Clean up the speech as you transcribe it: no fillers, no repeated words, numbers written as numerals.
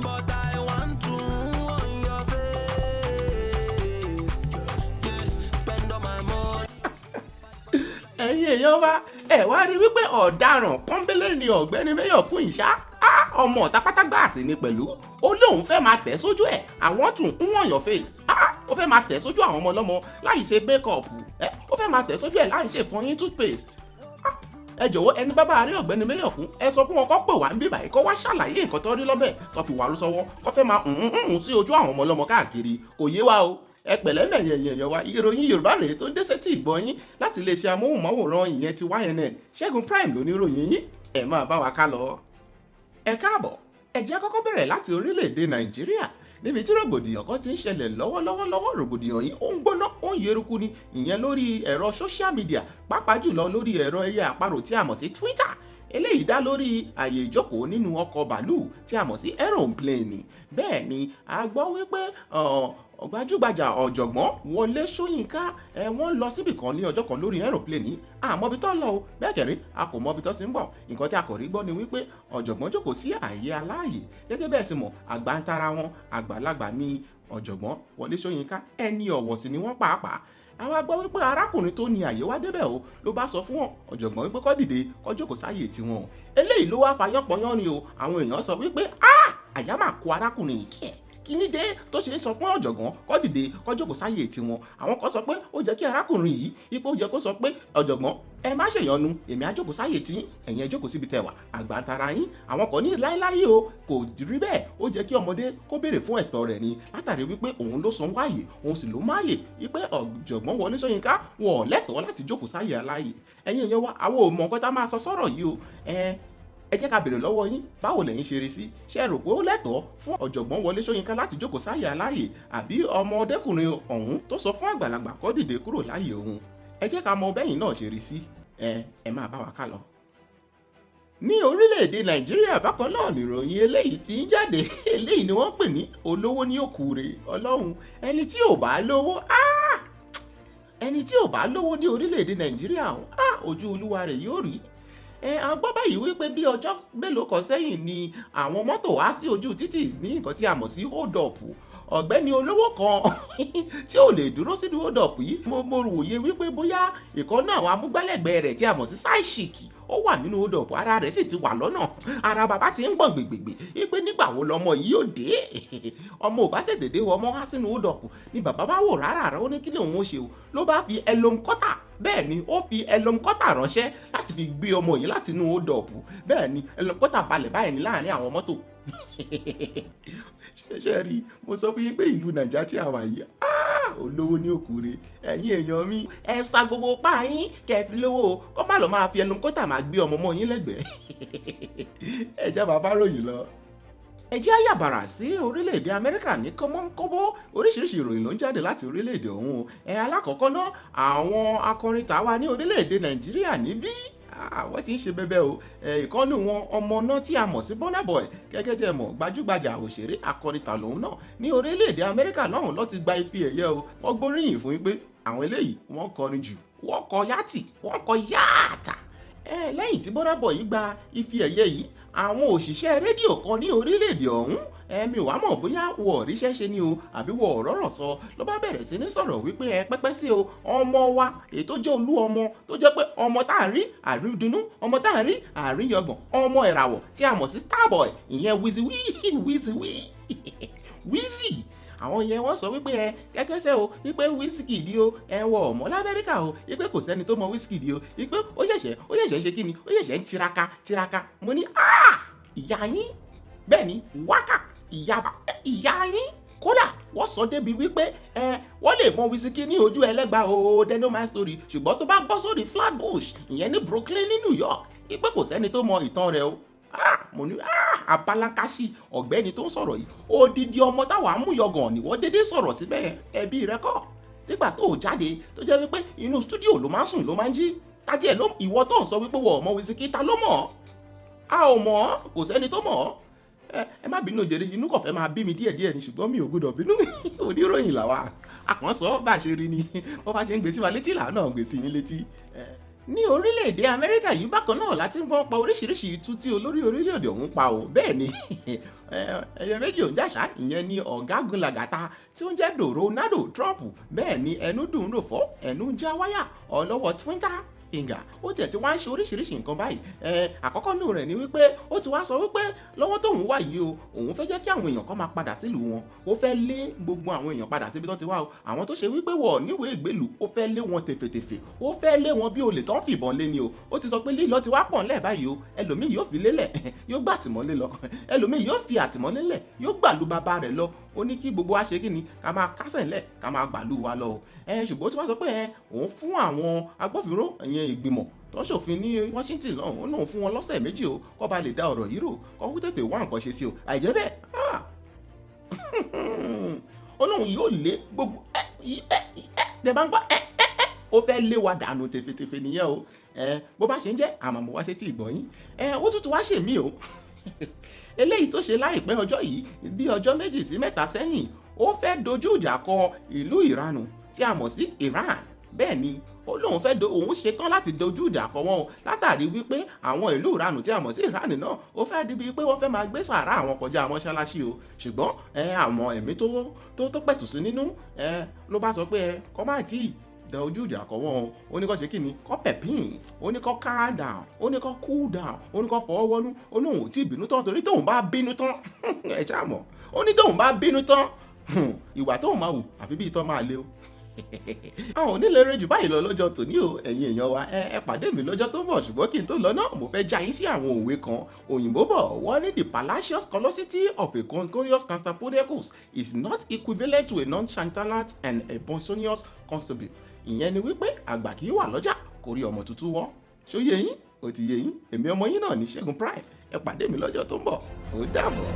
But I want to on your face. Yeah, spend all my money. Ẹ̀yin èèyàn wa, ẹ wá rí wípé ọ̀daràn pọ́nbélé ni ọ̀gbẹ́ni Mayorkun ìṣá. Ọmọ ọ̀tá pátágbáàsì ni pẹ̀lú. Ó lóun fẹ́ máa tẹ̀ sójú ẹ̀, "I want to on your face." Ó fẹ́ máa tẹ̀ sójú àwọn ọmọ ọlọ́mọ láì ṣe makeup ẹ, ó fẹ́ máa tẹ̀ sójú ẹ̀ láì ṣe ìfọyín, toothpaste. Ẹ jọ̀wọ́, ẹni bá bá rí ọ̀gbẹ́ni Mayorkun, ẹ sọ fún wọn kó pè wá ń bí báyìí, kó wá ṣàlàyé nǹkan tó rí lọ́bẹ̀ tó fi wàrú sọ́wọ́, kó fẹ́ máa hùn sí ojú àwọn ọmọ ọlọ́mọ káàkiri. Kò yé wa o. Ẹ pẹ̀lẹ́ mẹ̀yẹ̀ èèyàn wa. Ìròyìn Yorùbá rèé tó ń dé sétí ìgbọ́ yín láti iléeṣẹ́ amóhùnmáwòrán ìyẹn ti YNN. Ṣẹ́gun Prime ló ní ìròyìn yín, ẹ máa bá wa ká lọ. Ẹ káàbọ̀. Ẹ jẹ́ kọ́kọ́ bẹ̀rẹ̀ láti orílẹ̀-èdè Nàìjíríà, níbi tí rògbòdìyàn kan ti ń ṣẹlẹ̀ lọ́wọ́lọ́wọ́. Rògbòdìyàn yìí, ó ń gbóná, ó ń yeruku ni, ìyẹn lórí ẹ̀rọ social media, pàápàá jùlọ lórí ẹ̀rọ ẹyẹ àparò tí a mọ̀ sí Twitter. Eléyìí dá lórí àyè ìjókòó nínú ọkọ̀ bàálù tí a mọ̀ sí aeroplane. Bẹ́ẹ̀ ni a gbọ́ wípé gbajúgbajà ọ̀jọ̀gbọ́n Wọlé Ṣóyínká ẹ, wọ́n lọ síbì kan ní ọjọ́ kan lórí aeroplane. Àmọ́ ibi tó ń lọ o, bẹ́ẹ̀ kẹ̀rí a kò mọ ibi tó ti ń bọ̀. Nǹkan tí a kò rí gbọ́ ni wípé ọ̀jọ̀gbọ́n jókòó sí àyè aláàyè. Gẹ́gẹ́ bẹ́ẹ̀ ti mọ̀, àgbà ń tara wọn, àgbàlagbà ní ọ̀jọ̀gbọ́n Wọlé Ṣóyínká, ẹni ọ̀wọ̀ sì ni wọ́n pàápàá. Àwa gbọ́ wípé arákùnrin tó ní àyè wá débẹ̀ o, ló bá sọ fún ọ̀jọ̀gbọ́n wípé kó dìde, kó jókòó sáyè tiwọn. Eléyìí ló wá fa yánpọnyánrin o. Àwọn èèyàn sọ wípé, "Ah, àyà máa kó arákùnrin yìí kí ẹ̀, kí ní dé tó ṣe ń sọ fún ọ̀jọ̀gbọ́n kó dìde, kó jókòó sáyè tiwọn?" Àwọn kan sọ pé ó jẹ́ kí arákùnrin yìí ipò jẹ́ kó sọ pé, "Ọ̀jọ̀gbọ́n, ẹ má ṣèyọnu, èmi á jókòó sáyè tí ẹ̀yin, ẹ jókòó síbi tẹwà, àgbà ń tara yín." Àwọn kan ní láéláé o, kò rí bẹ́ẹ̀, ó jẹ́ kí ọmọdé kó béèrè fún ẹ̀tọ́ rẹ̀ ni, látàrí wípé òun ló san wáyè, òun sì ló máyè, wípé ọ̀jọ̀gbọ́n Wọlé Ṣóyínká wọ̀ lẹ́tọ̀ọ́ láti jókòó sáyè aláyè. Ẹ̀yin èèyàn wa, àwọn ò mọ nǹkan tá máa sọ sọ́rọ̀ yìí o. Ẹ jẹ́ ká béèrè lọ́wọ́ yín, báwo lẹ̀yin ṣe rí sí? Ṣé ẹ rò pé ó lẹ́tọ̀ọ́ fún ọ̀jọ̀gbọ́n Wọlé Ṣóyínká láti jókòó sáyè aláyè, àbí ọmọdékùnrin ọ̀hún tó sọ fún àgbàlagbà kó dìde kúrò láyè òun? Ẹ jẹ́ ká mọ bẹ́yìn náà ṣe rí sí. Ẹ máa bá wa ká lọ. Ní orílẹ̀-èdè Nàìjíríà bákan náà nìròyìn eléyìí tí ń jáde. Eléyìí ni wọ́n pè ní olówó ní òkúre ọlọ́run. Ẹni tí ò bá lówó, ẹni tí ò bá lówó ní orílẹ̀-èdè Nàìjíríà, ojú olúwa rẹ̀ yóò rí. Ẹ a gbọ́ báyìí wípé bí ọjọ́ mélòó kan sẹ́yìn ni àwọn mọ́tò wá sí ojú títì ní nǹkan tí a mọ̀ sí hold up. Ọ̀gbẹ́ni olówó kan tí ò lè dúró sínú hold up yìí, mo wòye wípé bóyá ìkan náà àwọn amúgbálẹ́gbẹ̀ẹ́ rẹ̀ tí a mọ̀ sí side chick ó wà nínú hold up, ara rẹ̀ sì ti wà lọ́nà, ara bàbá ti ń gbọ̀n gbègbègbè wípé nígbà wo lọmọ yìí yóò dé. Ọmọ ò bá tètè dé, ọmọ wá sínú hold up ni. Bàbá bá wò rárá rẹ̀, ó ní kí lóun ó ṣe o, ló bá fi helicopter, bẹ́ẹ̀ ni, ó fi helicopter ránṣẹ́ láti fi gbé ọmọ yìí láti inú hold up. Bẹ́ẹ̀ ni helicopter balẹ̀ báyìí ní láàrin àwọn mọ́tò. Ṣẹ̀ṣẹ̀ rí, mo sọ fún yín pé ìlú Nàìjíríà tí a wà yìí, olówó ní òkúre. Ẹ̀yin èèyàn mi, ẹ sa gbogbo pa yín kẹ́ ẹ fi lówó, kó má lọ máa fi helicopter máa gbé ọmọ mọ́ yín lẹ́gbẹ̀ẹ́. Ẹ jẹ́ bàbá ròyìn lọ. Ẹ jẹ́ àyàbàrà sí orílẹ̀-èdè Amẹ́ríkà ní kọ́mọ́nkóbó. Oríṣiríṣi ìròyìn ló ń jáde láti orílẹ̀-èdè ọ̀hún o. Ẹ alákọ̀ọ́kọ́ náà, àwọn akọrin tàwa ní orílẹ̀-èdè Nàìjíríà níbí, àwọn tí ń ṣe bẹbẹ o. Ìkọ́nù wọn, ọmọ náà tí a mọ̀ sí Burna Boy, gẹ́gẹ́ tí ẹ mọ̀, gbajúgbajà òṣèré akọrin lòun náà ní orílẹ̀-èdè Amẹ́ríkà lọ́hùn ló ti gba ife ẹ̀yẹ o. Wọ́n gbóríyìn fún yín pé àwọn eléyìí, wọ́n kọrin jù, wọ́n kọ yàtì, wọ́n kọ yáàtà. Lẹ́yìn tí Burna Boy gba ife ẹ̀yẹ yìí, àwọn òṣìṣẹ́ rédíò kan ní orílẹ̀-èdè ọ̀hún, ẹ̀mí wàá mọ̀ bóyá wọ̀ ríṣẹ́ ṣe ni o àbí wọ̀ ọ̀rọ̀rọ̀ sọ, ló bá bẹ̀rẹ̀ sí ní sọ̀rọ̀ wípé ẹ pẹ́pẹ́ sí o, ọmọ wa èyí tó jẹ́ olú ọmọ, tó jẹ́ pé ọmọ tá à ń rí àrídùnnú, ọmọ tá à ń rí àríyàngbọ̀n, ọmọ ìràwọ̀ tí a mọ̀ sí Starboy, ìyẹn Wizzy Wizzy Wizzy. Àwọn yẹn wọ́n sọ wípé ẹ kẹ́kẹ́sẹ́ o, wípé Wizkid o, ẹ wọ ọmọ lamẹ́ríkà o, wípé kò sẹ́ni tó mọ Wizkid o, wípé ó ṣẹ̀ṣẹ̀ ṣe kí ni, ó ṣẹ̀ṣẹ̀ ń tiraka tiraka. Mo ní ìyá yín, bẹ́ẹ̀ ni, wákà ìyá yín. Kódà wọ́n sọ débi wípé ẹ wọ́n lè mọ Wizkid ní ojú ẹlẹ́gbàá o, they know my story, ṣùgbọ́n tó bá bọ́ sórí Flatbush, ìyẹn ní Brooklyn ní New York, wípé kò sẹ́ni tó mọ ìtàn rẹ̀ o. Mo ní abalakasi ọ̀gbẹ́ni tó ń sọ̀rọ̀ yìí, odidi ọmọ táwa amúyọgàn ni wọ́n dédé sọ̀rọ̀ síbẹ̀. Ẹbí rẹ kọ́ nígbà tó jáde, tó jẹ́ wípé inú stúdíò ló máa ń sùn, ló máa ń jí tàbí ẹ̀ ló. Ìwọ tó ń sọ wípé wọ́n ọmọ Wizkid, ta ló mọ̀ ọ́? A ò mọ̀ ọ́, kò sẹ́ni tó mọ̀ ọ́. Ẹ má bínú jèrè, inú kò fẹ́ máa bí mi díẹ̀díẹ̀ ni, ṣùgbọ́n mi ò gbọ́dọ̀ bínú, oníròyìn làwa, àkànṣọ bá a ṣe rí ni. Bó bá ṣe ń gbé sí wa létí làá náà gbé sí yín létí. Ní orílẹ̀-èdè Amẹ́ríkà yìí bákan náà láti ń gbọ́n pa oríṣiríṣi itú tí olórí orílẹ̀-èdè ọ̀hún pa o. Bẹ́ẹ̀ ni, ẹyẹ méjì ò ń jàṣà. Ìyẹn ni ọ̀gágun làgàtà tí ó ń jẹ́ Donald Trump. Bẹ́ẹ̀ ni, ẹnu dùn rò fọ́, ẹnu já wáyà, ọlọ́wọ́ Twitter finger. Ó tiẹ̀ ti wá ń ṣe oríṣiríṣi nǹkan báyìí. Àkọ́kọ́ nù rẹ̀ ni wípé ó ti wá sọ wípé lọ́wọ́ tóun wà yìí o, òun fẹ́ jẹ́ kí àwọn èèyàn kan máa padà sílùú wọn. Ó fẹ́ lé gbogbo àwọn èèyàn padà síbi tó ti wá o. Àwọn tó ṣe wípé wọ̀ níwèé ìgbélùú, ó fẹ́ lé wọn tèfètèfè, ó fẹ́ lé wọn bí olè tó ń fìbọn lé ni o. Ó ti sọ pé lílọ ti wá pọ̀ ńlẹ̀ báyìí o. Ẹlòmíì yóò fi lélẹ̀, yóò gbà àtìmọ́lé lọ. Ẹlòmíì yóò fi àtìmọ́lé lẹ̀, yóò gbàlú bàbá rẹ̀ lọ. Ó ní kí gbogbo wa ṣe kí ni, ká máa kásẹ̀ ńlẹ̀, ká máa gbàlú wa lọ o. Ṣùgbọ́n tí wọ́n sọ pé òun fún àwọn agbófinró, ìyẹn ìgbìmọ̀ tó ń ṣòfin ní Washington lọ́hùn, ó lóun fún wọn lọ́sẹ̀ 2 o, kó ba lè dá ọ̀rọ̀ yìí rò, kó kú tètè wá nǹkan ṣe sí o. Àìjẹ́ bẹ́ẹ̀, ó lóun yóò lé gbogbo ẹ ẹ ẹ tẹ bá ń gbọ́ ẹ ẹ ẹ, ó fẹ́ lé wa dànù tefetefe nìyẹn o. Bó bá ṣe ń jẹ́ àmọ̀mọ̀ wá sétí ìgbọ̀nyín. Ó tútù wá ṣèmí o. Eléyìí tó ṣe láìpẹ́ ọjọ́ yìí, bí ọjọ́ 2 sí 3 sẹ́yìn, ó fẹ́ dojú ìjà kọ ìlú Ìranù tí a mọ̀ sí Iran. Bẹ́ẹ̀ ni, ó lóun fẹ́ do òun ṣetán láti dojú ìjà kọ wọn o, látàrí wípé àwọn ìlú Ìranù tí a mọ̀ sí Iran náà, ó fẹ́ di bíi pé wọ́n fẹ́ máa gbé sàárà àwọn kọjá mọ́ṣáláṣí o. Ṣùgbọ́n àwọn ẹ̀mí tó pẹ̀tù sí nínú ló bá sọ pé kọ́ máa tí ì da ojú ìjà kọ wọn o. Ó ní kó ṣe kí ni, kó pẹ̀pín, ó ní kó calm down, ó ní kó cool down, ó ní kó fọwọ́ wọnú. Ó lóun ò tí ì bínú tán, torí tóun bá bínú tán, ẹ ṣáà mọ̀, ó ní tóun bá bínú tán, ìwà tóun máa wù àfi bí ìtọ́ máa lé o. Àwọn onílé rẹ jù báyìí lọ lọ́jọ́ tòní o. Ẹ̀yin èèyàn wa, ẹ pàdé mi lọ́jọ́ tó ń bọ̀. Ṣùgbọ́n kí n tó lọ náà, mo fẹ́ já yín sí àwọn òwe kan. Òyìnbó bọ̀, wọ́n ní, "The fallacious callosity of a concorious constapodicus is not equivalent to a nonchalant and a boisterous constable." Ìyẹn ni wípé àgbà kì í wà lọ́jà kò rí ọmọ tuntun wọ́. Ṣó yé yín? Ó ti yé yín. Èmi ọmọ yín náà ní Ṣẹ́gun Prime. Ẹ pàdé mi lọ́jọ́ tó ń bọ̀. Ó dàbọ̀.